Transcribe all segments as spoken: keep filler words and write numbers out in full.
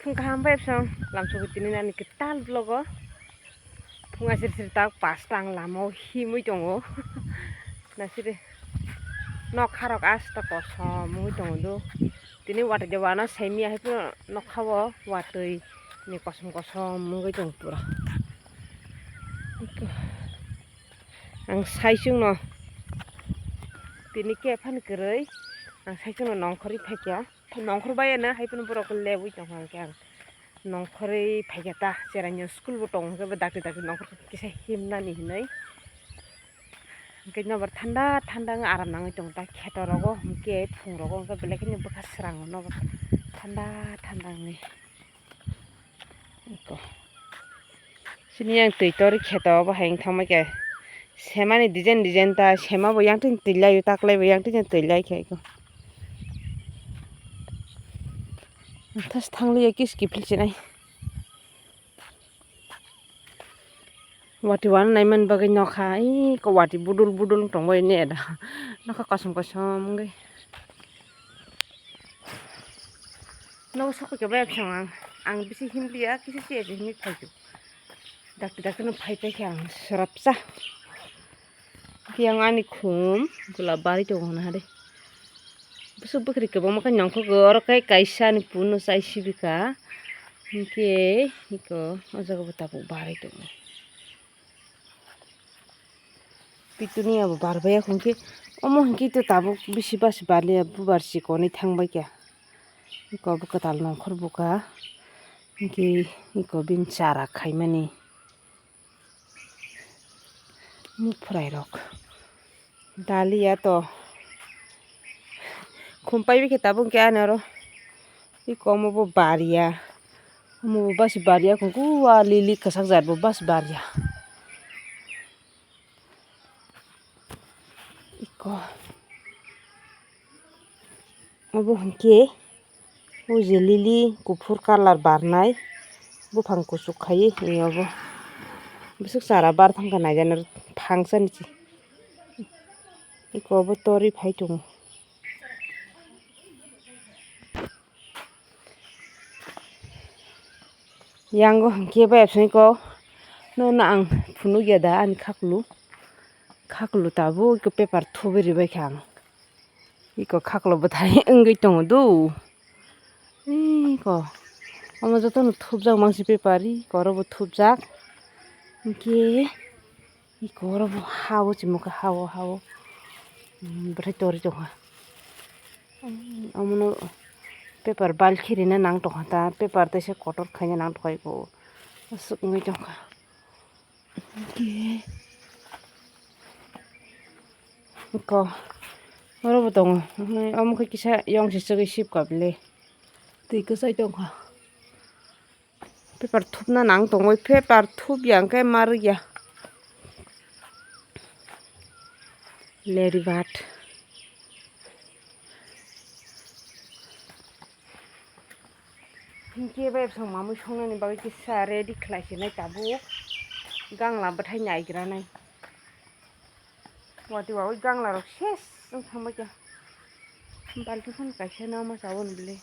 Phung kaham bai bwsong lamsogo tini nani kwtal vlog o. Phung asir sir tak pasta ang lama o himwi tongo. Nasiri nokha rok asta kosom wngwi tongo do. Tini watwi de wana semi ahai phano nokha o watwi ni kosom kosom wngwi tongo pura. Ang saichung no tini khe phani kwrwi ang saichung no nongkhorwi phaikha. Nongkhor bai ano hai phano borok lebwi tongkha hwnkhe ang nongkhorwi phaikha ta, cherai no school bo tongo hwnkhe bo dakti dakti nongkhor kisa himnani hinwi. Hwnkhe nobar thanda thanda wng aram nangwi tongo ta kheto rogo hwnkhe phung rogo hwnkhe belai kheno bwkha srango nobar thanda thanda wngwi. Eko. Sini yang twi tori kheto bo hai wng thangma khe semani design design ta sema bo yang twi twi lai taklai bo yang twi twi lai khe eko. Thas thangliya kis kiphil chinai. Wati wana naiman bagwi nokha, ih, ko wati budul budul tongbai ne da. Nokha kosom kosom wngwi. Nogo sokoi khe bayapsong ang. Ang bisi himliya, kisa chiya se himwi phaikhe. Dakti dakti no phai paikhe ang, sorapsa. Khe ang ani khum, gulab bari tongo hwnwi hade. Bwswk bwkhrwi kwbangma khe nongkhorgo, oro khe kaisa ni phunukno chai sibika. Hinkhe iko o jaga bo tabuk barwi tongo. Petunia bo barbai ya hwnkhe, omo hwnkhe to tabuk bisi basi barliya bubar si konwi thangbai kha. Iko bo kwtal nongkhor buka. Hinkhe iko bini chara khaimani. Muk phwrai rok. Daliya to. Khum paibi khe tabuk khe ani oro. Iko omo bo bariya. Omo bo basi bariya khungkhe o a lili kwchak jat bo basi bariya. Iko. Obo hwnkhe o je lili kuphur colour barnai buphang kuchuk khai obo bwswk chara bar thangkha naikhe phangsa ni se eko obo torwi phai tongo. Yango hwnkhe bai absini kok nono ang phunukya da ani khaklu khaklu tabuk paper thubwi ribaikha ang. Iko khaklo bwthai wngwi tongo do. Iko omo jotono thupjak mangsi paper iko oro bo thupjak. Hinkhe iko oro bo ha-o chimokhe ha-o ha-o. Bwthai torwi tongkha. Omono paper bal khirina nang tongkha ta paper teisa kotor khaina nang tongkha iko aswk wngwi tongkha. Iko oro bo tongo. Omo khe kisa yong se chwgwi sip kha bele. Twi kwchai tongkha. Paper thupna nang tongwi paper thupya hwnkhe ma rwkya. Ladybird. Hinkhe bai bwsang mamwi songnani bagwi kisa ready khlai sinai tabuk. Gangla bwthai naigranai. Wati wawi gangla rok ses wng thangbai kha. Balti phano kaisa no ma chawi bwle.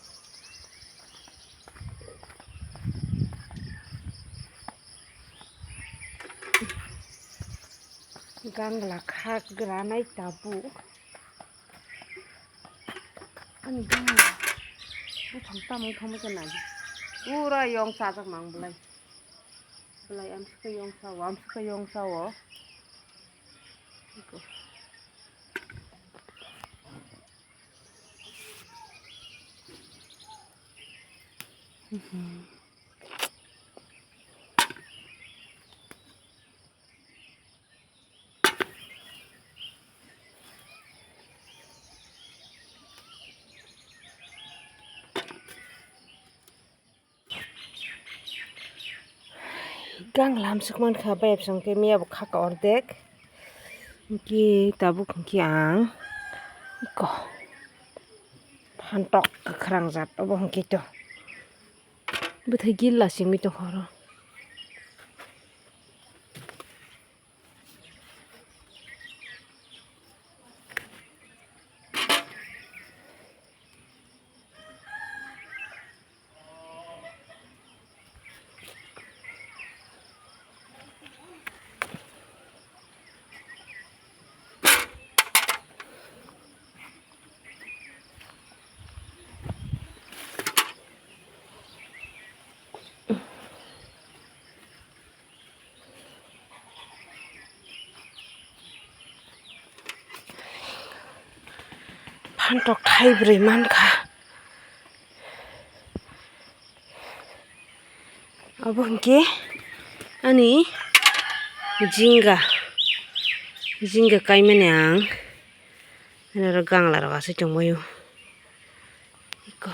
Gangla khak granai tabuk. Ani gangla buphang tamo thangma khe nai. Pura yong chajak mang bwlai. Bwlai amsukhe yong sao, amsukhe yong sao. Gang lamsok mankha, bayapsong khe miyabo khaka ordek. Hwnkhe tabuk hwnkhe ang iko phantok kwkhwrang jat obo hwnkhe to bwthai gila singwi tongkha oro. Antok thai bwrwi mankha. Abo hwnkhe ani jinga, jinga kaimani ang. Ani oro gangla rok aswk tongbaio. Iko.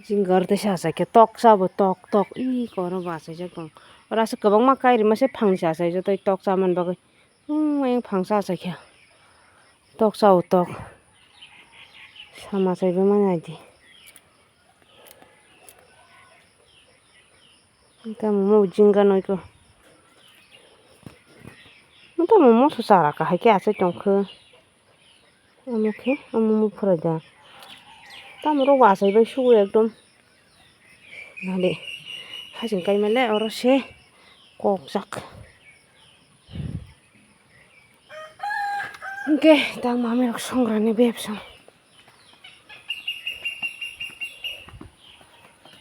Jinga oro tei sa sa khe tok cha bo tok tok. Iko oro bo achaijak tong. Oro aswk kwbangma kai rima se phang se achaijak tei tok cha man bagwi. Hmm, ayang phangsa achaikha. Tok cha o tok. Sama chaibo manya di. Tamo mo jinga noiko. Tamo moso chara kahai khe achai tongkhe. Omo khe, omo muphura da. Tamo rok achai bai sugo ekdom. Nade, hajing kaimale oro se kokjak. Hwnkhe tang mamirok songrani bebsong.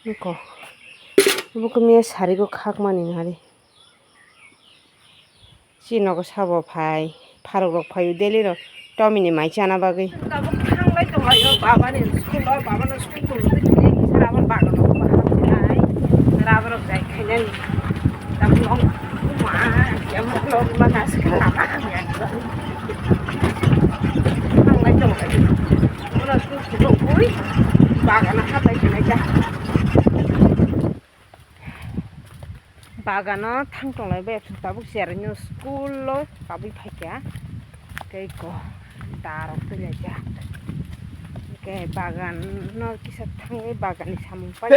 Niko, obo khe miya sarigo khakmani nari. Chini nogo sabo phai, pharok rok phaio daily rok tomini mai chana bagwi. Tabuk thanglai tonglaio babani school o, babano school tongwi tini kisa rabar bagano bahai, rabar rok jai khainani. Tabuk long ma, camera long ma nasi kha lama hamya. Thanglai tonglaio. Bono school tongwi bagano hapai khainai ja. Bagano thang tonglai bai, tabuk cherrai no school o kabui phaikha. Tei ko darok twi lai kha. Hwnkhe bagano kisa thangwi bagan ni samung pai.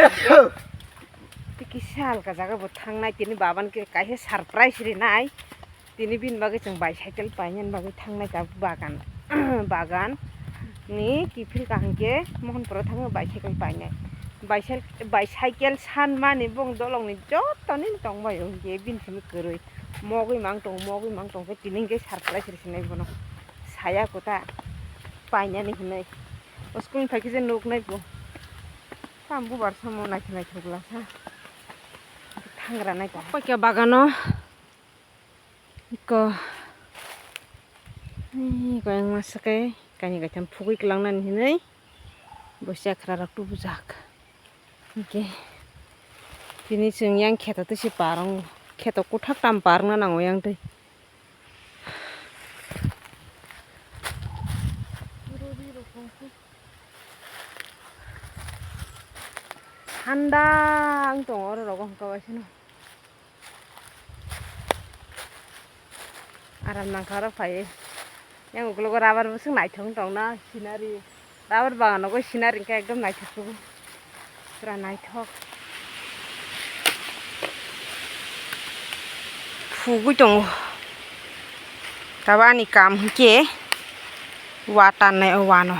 Tei kisa alka jaga bo thangnai, tini baban khe kaisa surprise rinai. Tini bini bagwi chwng bicycle painani bagwi thangnai kha bagan, bagan ni kiphil kaham khe Mohanpuro thangwi bicycle painai. Bicycle, bicycle sanmani bong dolongni jotoni tongbaio hinkhe bini simi kwrwi mogwi mang tongo, mogwi mang tongkhe tini hinkhe surprise rwsinai bono saya kotha painani hinwi. O school ni phaikhe je nuknai bo. Tamo bubar samung naithok naithok glasa. Thangra naikha. Paikha bagano. Iko, iko yang masa khe kaini kaitham phugwi kwlangnani hinwi bo chakhra rok tubujak. Hwnkhe tini chwng yang kheto twisi parong, kheto kwthak tam parwngna nango yang twi. Thanda wng tongo oro rogo hwnkhe waisano. Aram nangkha oro phaiwi. Yang ukologo rubber bwswk naithok wng tongna scenery. Rubber bagan nogo scenery hwnkhe ekdom naithok sugo. Pura naithok. Phugwi tongo. Tabuk ani kam hwnkhe wa tannai o wano.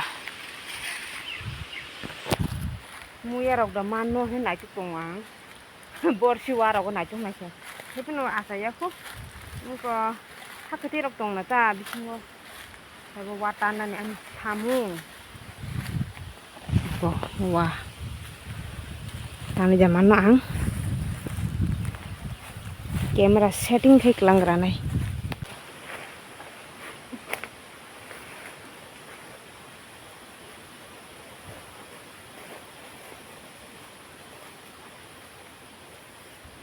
Muya rok da manno hwnwi naithok tongo ang. Borsi wa rogo naithok naithok. Haiphano achaiya kho. Nuko hakhe tei rok tongna ta bisingo. Abo wa tannani ani samung. Bo wa. Tani jamanno ang camera setting khai kwlang granai.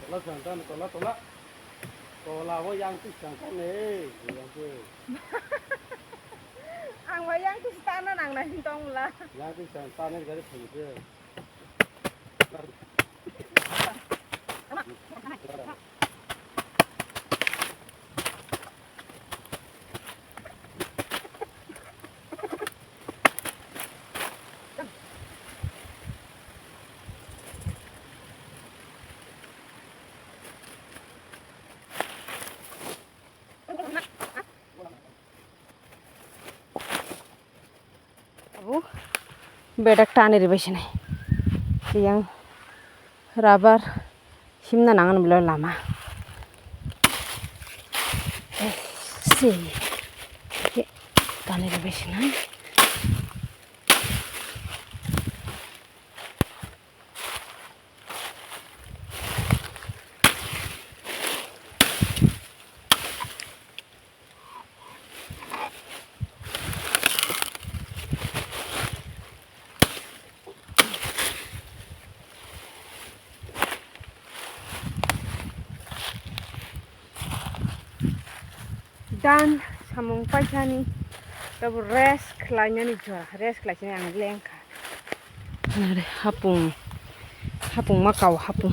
Tola sangkan, tola, tola. Tola bo yang tu sangkan eh, yang tu. Ang ba yang tu stana nang na hintong la. Yang tu sangkan eh, gari phun tu. Abo bedak tani ribai sinai. Yang rubber simna nangan bilo lama. Eh, si. Ye, tani ribai sinai. Chan samung paisani, tabo rest khlainani jora, rest khlaisani ang lengkha. Nare hapung, hapung ma kao hapung.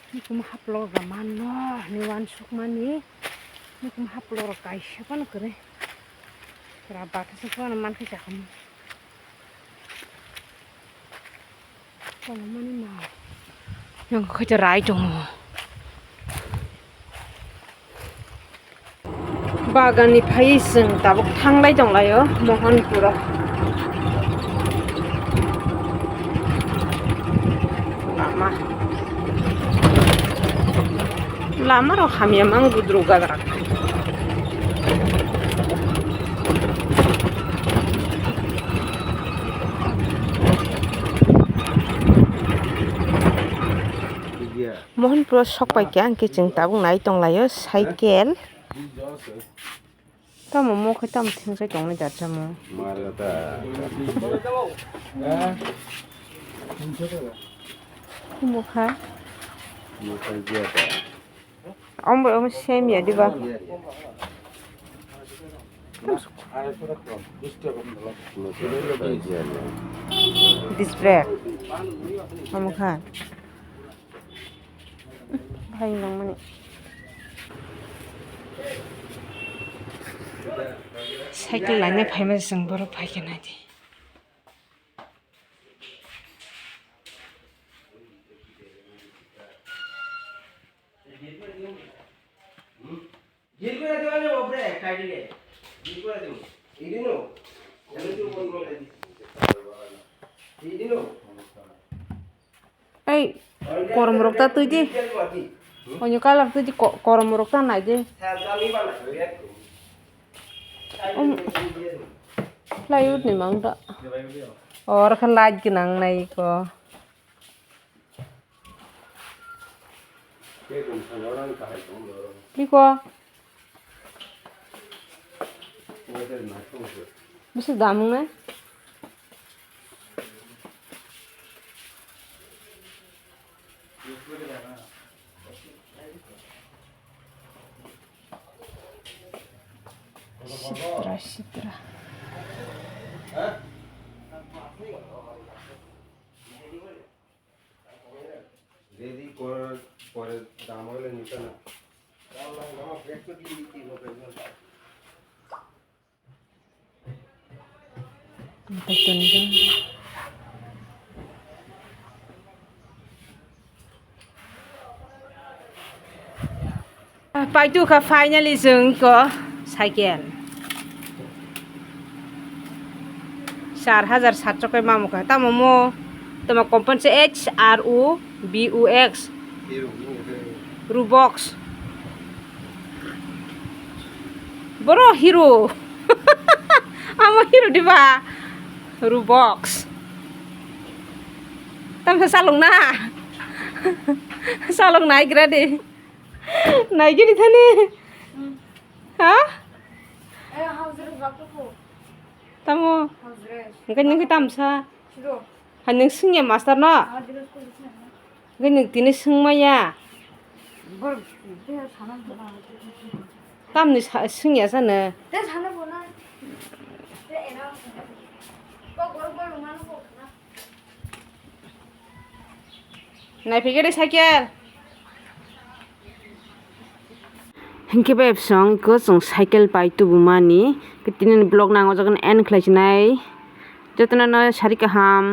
Nukhung haplo rok mano ni uansukmani. Nukhung haplo rok kaisa phano kwrwi. Pura bathasa phano mankhe chakhamu. Tongmani ma. Yang khacha rai tongo. Bagan ni phai chwng tabuk thanglai tonglaio Mohanpuro. Lama. Lama rok hamya mang gudruk gajrak. Mohanpuro sok pai khe ang khe chwng tabuk nai tonglaio cycle. Tamo mo khe tamo thengchai tongnai da chamo. Omo kha. Omo, omo sem ya diba? Display. Omo kha. Bhai nangmani. Cycle laina phaima chwng borok phaikha naidi. Ei, korom rok ta twi di. Onyo colour twi di, ko-, korom rok ta nai di. Um, plywood ni mang da. Or khe light gwnang nai ko. Iko. Bisi damung nai. Sitra, sitra. Ready করার পরে দাম হইলে নিতে না। Paitu kha finally chwng ko cycle. Char hajar satso khe mamo kha. Tamo mo, tamo company se H R U B U X. Rubox. Boro hero. Amo hero diba? Rubox. Tamo salong na? Salong naigra de. Naigini thani. Hmm. Ha? Eh, house dress bakto ko. Tamo? House dress. Engkai nungki tamsa. Siro. Hai nung sungya master no? House dress ko sungya. Engkai nung tini sungmaya. Bor, dia sana sana. Tamni sa-, sungya sana. Dia sana bona. Dia era. Ko gor gor mana ko na. Naiphikhe de cycle. Hinkhe bai bwswng iko chwng cycle pai tubumani. Tini vlog nang o jaga end khlai sinai. Jotono no sari kaham.